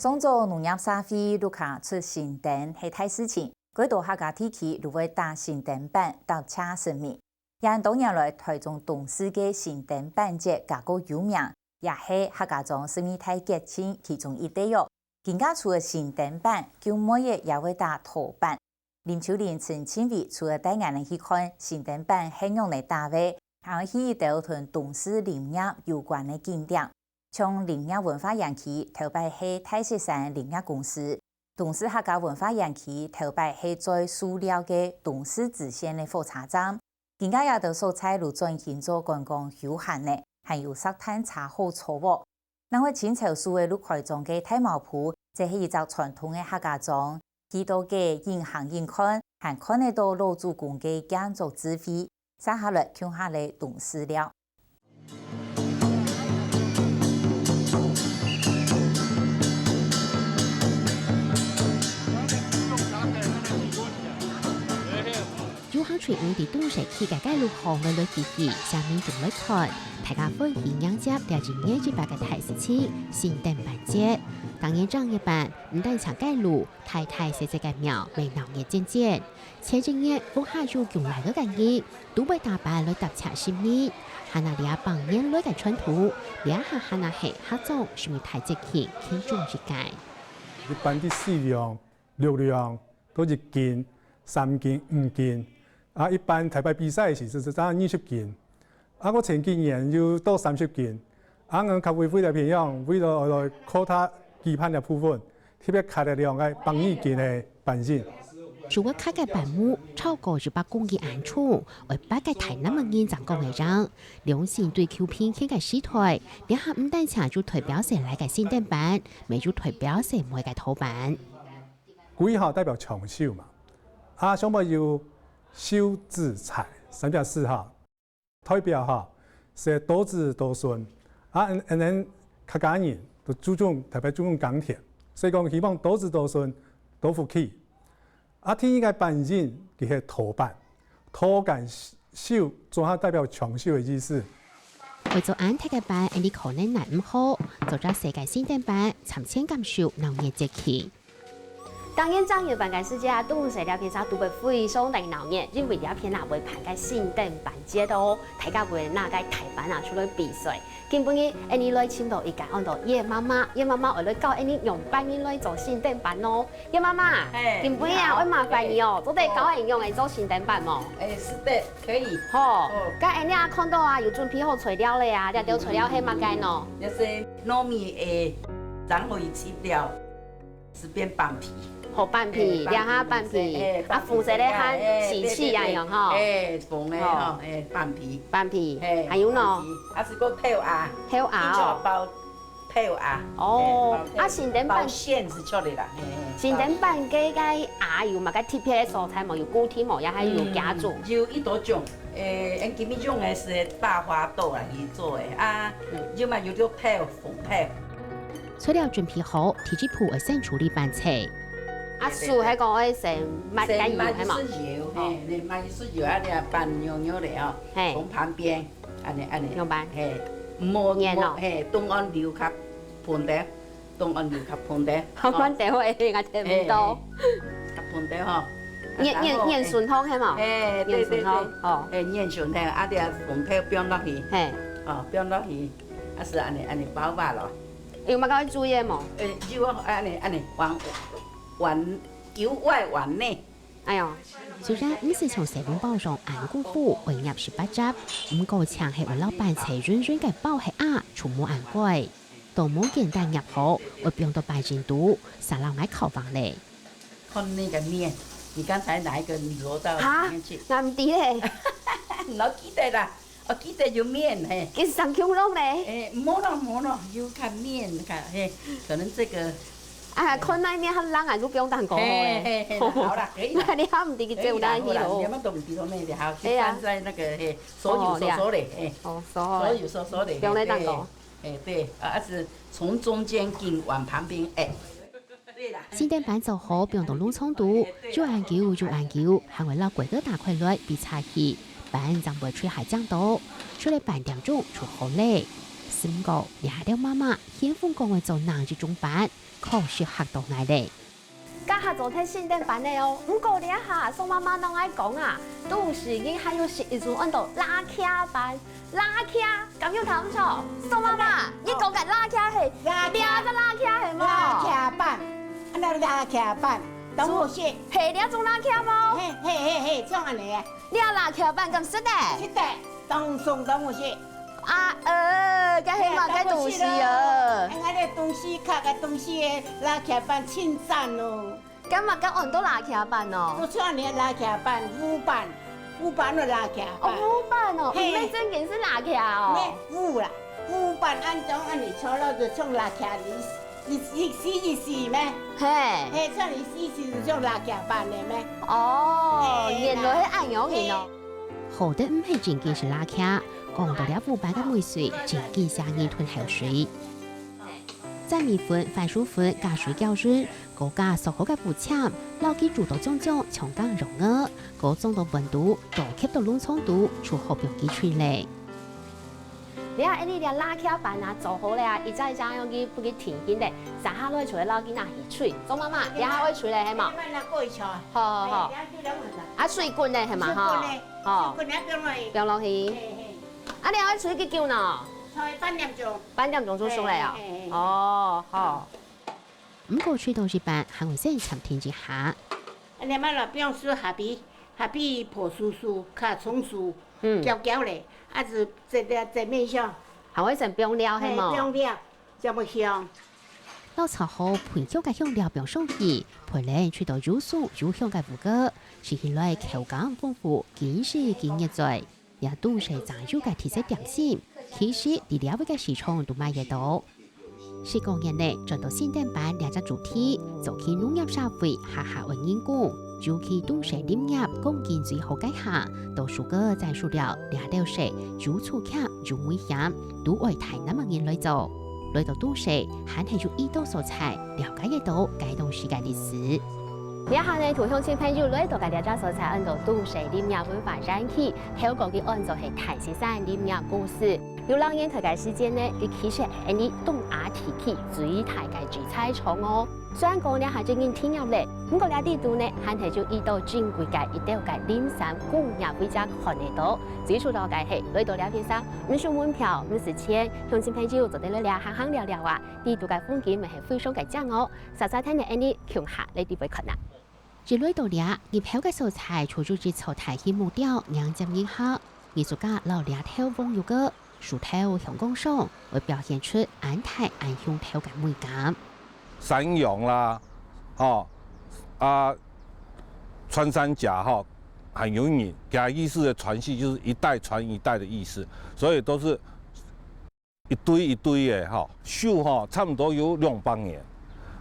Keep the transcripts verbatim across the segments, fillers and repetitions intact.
上早農業社會屋下出新燈係大事情，幾多客家地區都會打新燈粄搭謝神明。也多年來，臺中東勢个新燈粄節加過有名，也係客家庄十二大節慶其中一個喲。今下除了新燈粄，舊妹仔也會打陶粄。 林秋玲、陳慶偉除了帶𠊎等去看新燈粄係仰仔打个，還愛去一兜同東勢林業有關个景點，像林業文化園區頭擺係大雪山林業公司，東勢客家文化園區頭擺係做塑料个東勢支線个火車站，今下這兜所在都轉型做觀光休閒呢，還有石炭車好坐喔。 另外清朝時个鹿開庄个大茅埔，這係一隻傳統个客家庄，去到該緊行緊看，還看得到老祖公个建築智慧，接下來共下來東勢尞。 遊客隨毋知東勢去个街路項來來去去，啥物都來看，大家歡喜迎接這一年一擺个大事情，新燈粄節。逐年正月粄，毋單淨街路，大大細細个廟，乜鬧熱煎煎。前一年，屋下有降崙个家人，都會打粄來答謝神明。還有這百年來个傳統，這下還係客庄十二大節慶其中一個。一般个四兩、 六兩，到一斤、三斤、五斤。啊，一般大擺比賽个時節，就差二十斤。啊，𠊎前幾年有到三十斤。啊，𠊎客委會个朋友，為了愛來擴大舉辦个部分，特別刻了兩個百二斤个粄仁。除了刻个粄模超過一百公斤恁重，愛八個大男人正扛得贏。兩新對舊並建个時代，這下毋單淨就代表細倈个新燈粄，乜有代表細妹个陶粄。 鬼吼代表長壽嘛。啊，上背有壽子柴，三隻字吼，代表吼係多子多孫。啊，𠊎，𠊎等客家人都注重，特別注重耕田，所以講希望多子多孫，多福氣。啊，第二個粄仁，佢係陶粄，陶佮壽做下代表長壽个意思。 愛做恁大个粄，恁樣可能難毋好，做隻細个新燈粄，參先感受鬧熱節慶。當然，正月粄个時節啊，東勢這片儕都會非常个鬧熱，因為這片啊會辦个新燈粄節哦，大家會拿个大粄啊出來比賽。今晡日，𠊎等來尋到一個安到葉媽媽，葉媽媽愛來教𠊎等仰般仔來做新燈粄哦。 葉媽媽，嘿，今晡日啊，你好。愛麻煩你哦，嘿。做得教𠊎仰仔做新燈粄無？哎，是的，可以。好，哦。該恁樣看到啊，有準備好材料了啊，這兜材料係麼个呢？這是糯米，哎，然後有切料，是變粄皮。好，粄皮，哎，這下粄皮，粄皮，哎，啊，紅色个還，哎，喜氣啊，對，對，對。有吼？哎，紅个吼，好。哎，粄皮。粄皮，哎，還有呢？粄皮，啊，是个豆芽，豆芽哦。一定要包 豆芽，哦，嘿，包豆，啊，新燈粄，包餡仔出來啦，嘿，嘿，新燈粄个，个芽有麼个特別个所在無？有固定無？也還有幾種？嗯，有一多種，誒，𠊎今日用个是大花豆來去做个，啊，嗯。有嘛有綠豆、紅豆。材料準備好，第一步愛先處理粄菜。啊，對，對，手還講愛先抹个油，先抹係無？一息油，哦。嘿，你抹一息油，啊，你啊粄軟軟咧哦，嘿。從旁邊 恁呢，恁呢。仰般？嘿，毋好，研哦。毋好，嘿，中央流較平个，中央流較平个。較平个話，𠊎聽毋到。嘿，嘿，較平个吼。研，研，然後，研順風係無？嘿，對，對，對。研順風，哦。嘿，研順風，啊，你啊，紅豆放落去。嘿。哦，放落去，啊，是恁呢，恁呢包法咯。有麼个愛注意个無？誒，有啊，恁呢，恁呢，往，往，由外往內。 哎喲，雖然毋使像細籠包樣恁古古，愛捏十八汁，毋過淨係愛摎粄菜軟軟个包係啊，就無恁該。都無簡單捏好，愛放到粄仁肚，煞摎𠊎烤䟘咧。看那個麵，你剛才拿一個挪到裡面去。哈？𠊎毋知咧。你要記得啦。 哦，記得有麵，嘿。佢生芎肉咧。誒，無咯，無咯，有較麵，較，嘿，可能這個，啊，看哪面較冷啊，就放當高吼咧。嘿，嘿，嘿，好啦，可以啦。那你還毋知佢走哪去咯？可以啦，好啦，你們都毋知道那裡，好，去，哎呀。放在那個，嘿，所有所所咧，嘿，哦，所。所有所所咧，放在當高。嘿，對，嘿，對，啊，是從中間緊往旁邊，哎。 新燈粄做好，放到籠床肚，又恁久又恁久，還會摎蓋仔打開來，比茶氣，粄正會吹下正到，吹了半點鐘就好咧。毋過，這兜媽媽現分講愛做哪一種粄，確實嚇到𠊎咧。這下做忒聖誕粄了哦，毋過這下宋媽媽攏愛講啊，都市人還有食一種安到蝲䗁粄，蝲䗁，敢有聽毋著？宋媽媽，你講个蝲䗁係，蝲䗁。這隻蝲䗁係無？蝲䗁粄，安到蝲䗁粄，當好食。係這種蝲䗁無？係係係係，像安呢啊。 這蝲䗁粄敢食得？食得，當鬆當好食。啊呃，該係麼个東西啊？哎，𠊎這東西，客个東西个蝲䗁粄盡讚哦。該麼个安到蝲䗁粄哦？都像你个蝲䗁粄、烏粄，烏粄个蝲䗁粄。哦，烏粄哦，嘿。毋係正經係蝲䗁哦。毋係烏啦，烏粄安裝安尼炒落就像蝲䗁哩。 一、一絲一絲咩？嘿。嘿，像一絲一絲就像蝲䗁粄个咩？哦，嘿，原來係恁樣形哦。好得毋係正經係蝲䗁，講到這烏粄个味緒，正經使人吞口水。粄米粉、番薯粉加水攪勻，過加燒好个烏薟，摎佢煮到漿漿，像剛融合，過裝到碗肚，倒㧒到籠床肚，就好放佢吹咧。 這下𠊎俚這蝲䗁粄啊，做好了啊，一隻一隻用佢分佢定型咧，續下來就會摎佢拿去炊。宋媽媽，這下愛炊咧，係無？慢慢過一下。好好好。哎，這樣就兩碗了。啊，水滾咧，係嘛？水滾咧，吼。吼。水滾咧，放落去。放落去。嘿嘿。啊，這下愛炊幾久呢？炊半點鐘。半點鐘就熟咧啊。嘿嘿嘿嘿。哦，好。毋過炊到一半，還會先暫停一下。啊，你慢慢放水下去，下去泡酥酥，較充足。 嗯。攪攪咧，啊，就這个這面香。還會先放料，係無？嘿，放料，正會香。摎炒好配香个香料放上去，烰等炊到又酥又香个烏雞，食起來口感豐富，緊食緊入嘴。這東勢正有个特色點心，其實佇這位个市場都買得到。 十過年咧，轉到聖誕粄這隻主題，做起農業社會下下愛人工，尤其東勢林業光景最好該下，到樹哥再樹料，這兜事又粗撿又危險，都愛大男人來做。來到東勢，還係有一兜素材，了解得到該當時个歷史。這下呢，同鄉親朋友來到个這隻所在，安到東勢林業文化園區，頭過佢安做係大雪山林業故事。 有老年代个時節呢，佢其實係𠊎俚東亞地區最大个屠宰場哦。雖然講這下已經停業咧，毋過這裡肚呢，還係有一兜珍貴个一兜个林產工業遺跡看得到。最主要个係來到這片上，毋收門票，毋使錢，鄉親朋友做得來這行行尞尞啊，裡肚个風景乜係非常个靚哦。煞煞聽呢，𠊎俚共下來裡背看啊。 一來到這，入口个所在就有一座大型木雕迎接人客，藝術家摎這兜黃玉个、樹頭、香港上，會表現出恁大恁雄頭个美感。山羊啦，吼，啊，穿山甲吼，很有名，佢意思的傳系就是一代傳一代的意思，所以都是 一堆一堆个吼，樹吼差毋多有兩百年，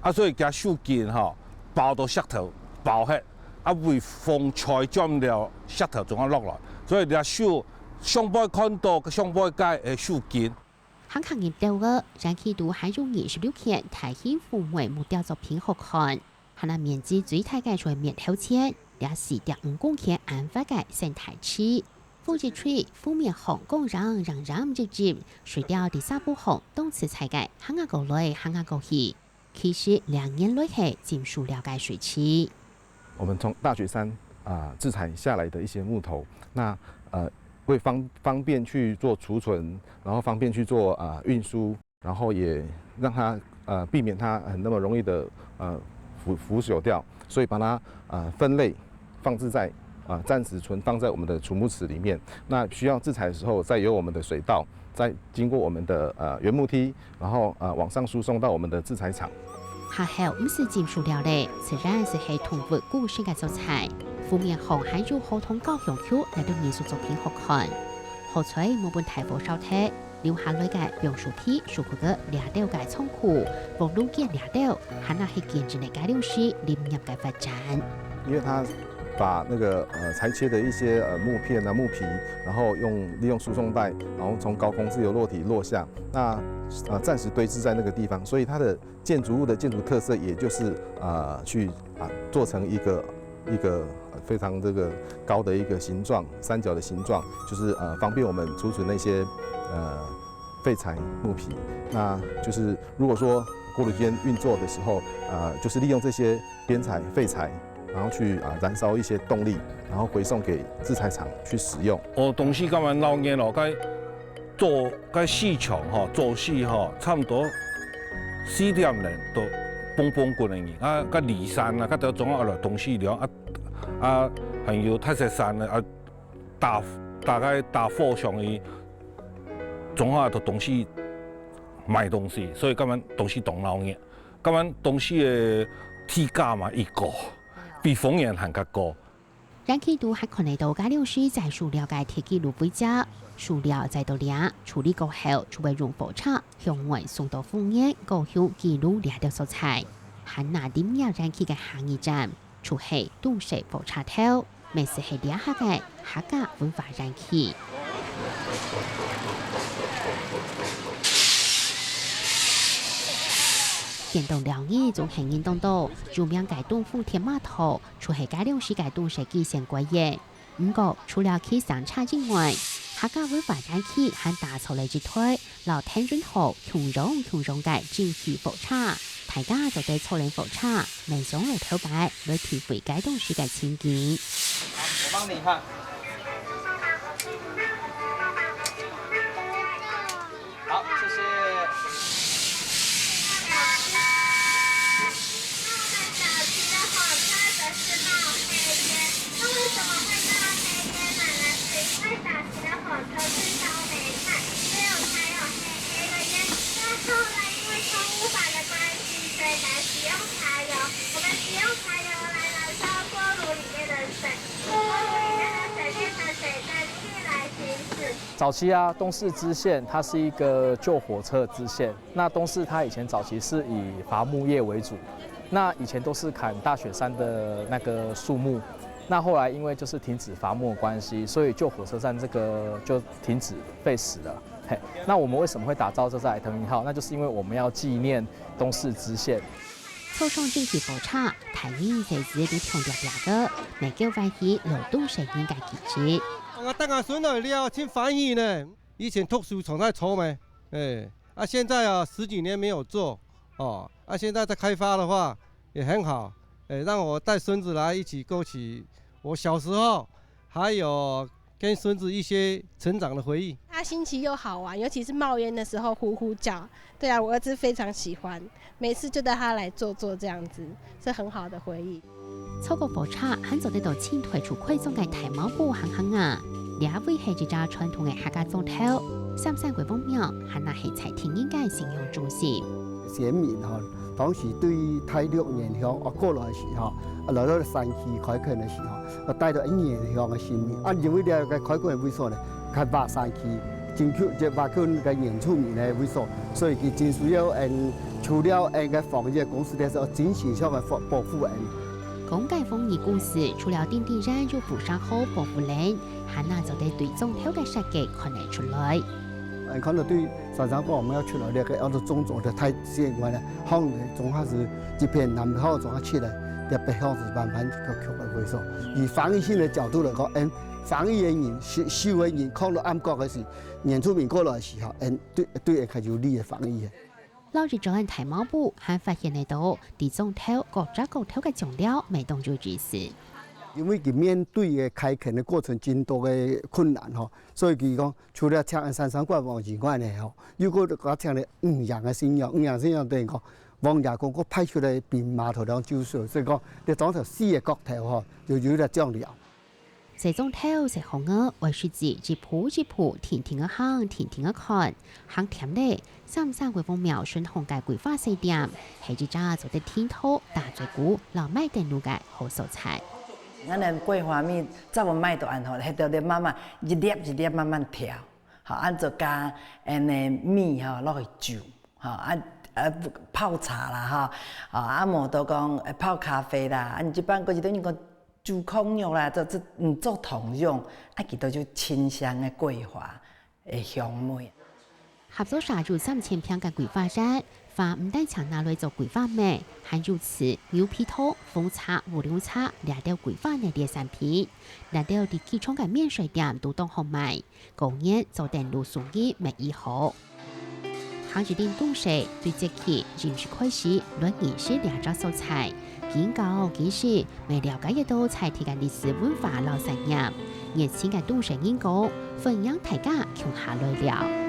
啊，所以厥樹根吼包到石頭包忒，啊，微風吹轉了石頭總愛落來，所以這樹上背看到上背該个樹根。行行入兜仔，園區肚還有二十六件大型戽尾木雕作品好看，還有面積最大个就係面頭前，這四點五公頃恁闊个生態池。 風一吹，戽尾項光爍爍爍一陣，水鳥在沙埔項當自在个行啊過來，行啊過去。其實這原來係浸樹料个水池。我們從大雪山，啊，製材下來的一些木頭，那，呃，為方，方便去做儲存，然後方便去做，啊，運輸， 然後也讓它，呃，避免它很那麼容易的，呃，腐，腐朽掉，所以把它，呃，分類放置在，呃，暫時存放在我們的儲木池裡面。那需要製材的時候，再由我們的水道，再經過我們的，呃，原木梯，然後，呃，往上輸送到我們的製材廠。下後毋使浸樹料咧，自然就係動物故事个素材。戽尾項還有河童搞香球，這兜藝術作品好看。好彩無分大火燒忒， 留下來个榕樹皮、樹皮个這兜个倉庫，黃龍見這兜，還係見證了該當時林業个發展。因為他把那個，呃，裁切的一些，呃，木片啊、木皮，然後用，利用輸送帶，然後從高空自由落體落下，那，呃，暫時堆置在那個地方，所以它的建築物的建築特色，也就是，呃，去，啊，做成一個，一個，呃，非常這個高的一個形狀，三角的形狀，就是，呃，方便我們儲存那些，呃，废材木皮。那就是如果说锅炉间运作的时候，呃，就是利用这些边材、废材，然后去啊、燃烧一些动力，然后回送给制材厂去使用。哦，东西干嘛闹热咯？该做该市场吼，做事吼，差不多四点零都蹦蹦滾个人啊，个离山啊，个都总要来东西了啊啊，还有太山山了啊，打大概打火上去，总要都东西买东西，所以干嘛东西当闹热，干嘛东西的地价嘛一高，比丰原还较高。 燃氣肚還看得到該量時在塑料个鐵記錄位置，塑料再到這，處理過後，就會用火車向外送到豐原高雄記錄這兜所在。還拿點燃氣个下一站，就係東勢火車頭，乜就係這下个客家文化燃氣。見到了你總係認當到，著名个東府鐵馬頭， 就係該量時个東勢基線過个。毋過，除了去上車以外，客家文化園區還打造了一台摎天津號共樣共樣个蒸汽火車，大家做得坐等火車，慢上來頭擺來體會該當時个情景。我幫你看。 好，謝謝。那我們早期的火車則是冒黑煙，那為什麼會冒黑煙呢？那是因為早期的火車是燒煤炭，所以有才有黑黑的煙。那後來因為空污法的關係，所以改使用柴油。我們使用柴油來燃燒鍋爐裡面的水，鍋爐裡面的水變成水蒸氣來行駛。 早期啊，東勢支線它是一個舊火車支線。那東勢它以前早期是以伐木業為主，那以前都是砍大雪山的那個樹木。那後來因為就是停止伐木的關係，所以舊火車站這個就停止廢止了。嘿，那我們為什麼會打造這隻愛東一號？那就是因為我們要紀念東勢支線。坐上蒸汽火車，大人細子都暢遽遽个，乜夠歡喜老東勢人个記憶。𠊎帶𠊎孫來了，真歡喜呢。 以前讀書常在坐咩，欸，啊，現在啊，十幾年沒有坐，哦，啊，現在在開發的話，也很好，欸，讓我帶孫子來一起勾起我小時候，還有跟孫子一些成長的回憶。它新奇又好玩，尤其是冒煙的時候呼呼叫。對啊，我兒子非常喜歡，每次就帶他來坐坐這樣子，是很好的回憶。 坐過火車，還做得到清代就開張个大茅埔行行啊！這位係一隻傳統个客家庄頭，三山國王廟，還那係在地人个信仰中心。先民吼，當時對大陸原鄉啊過來時吼，啊來到山區開墾的時候，啊帶到原鄉的先民，啊因為這個開墾的位所呢，較倚山區， 真靠，這倚靠个原住民个位所，所以佢真需要，嗯，除了，嗯，个防疫个工事，但是要精神上个保，保護，嗯。講个防疫工事，除了定定然有扶山河保護人，還那做得對庄頭个設計看得出來。嗯，看到對三山國王廟出來，這個安到中軸个大自然觀呢，好像總下係一片南方總下起來，這北方係慢慢一個曲个位所。以防疫性的角度來講，嗯，防疫个人，守，守个人，看到暗角个時， 原住民過來个時候，嗯，對，對𠊎較有利个防疫个。落入庄大茅埔，還發現得到，在庄頭各隻角頭个醬料，乜當有意思。因為佢面對个開墾个過程真多个困難吼，所以佢講，除了請三山國王以外呢吼，又過加請了五羊个信仰，五羊信仰等於講，王爺公過派出來兵馬頭兩九手，所以講，這庄頭四個角頭吼，就有了醬料。 細庄頭細巷仔，愛食仔一步一步，定定仔行，定定仔看。行忝咧，三山國王廟脣項个桂花細店，係一隻做得停佗、打嘴鼓、摎買等路个好所在。𠊎等桂花米，早毋買到恁好，係到咧慢慢一粒一粒慢慢挑，好，恁樣加恁樣米吼落去煮，吼，啊，啊，泡茶啦，吼，啊，啊，無就講，呃，泡咖啡啦，啊，一般過去等於講 煮爌肉啦，這，這，嗯，做糖漿，啊，佢都有清香个桂花个香味。合作社有三千坪个桂花園，花毋單淨拿來做桂花蜜，還有此牛皮糖、紅茶、烏龍茶這兜桂花系列產品，這兜在機場个免稅店都當好買，過年做等路送人乜已好。阿一定東勢對節氣、飲食開始來認識這隻所在。今晡日，乜了解得到在地个歷史文化摎產業。熱情个東勢人講，歡迎大家共下來尞。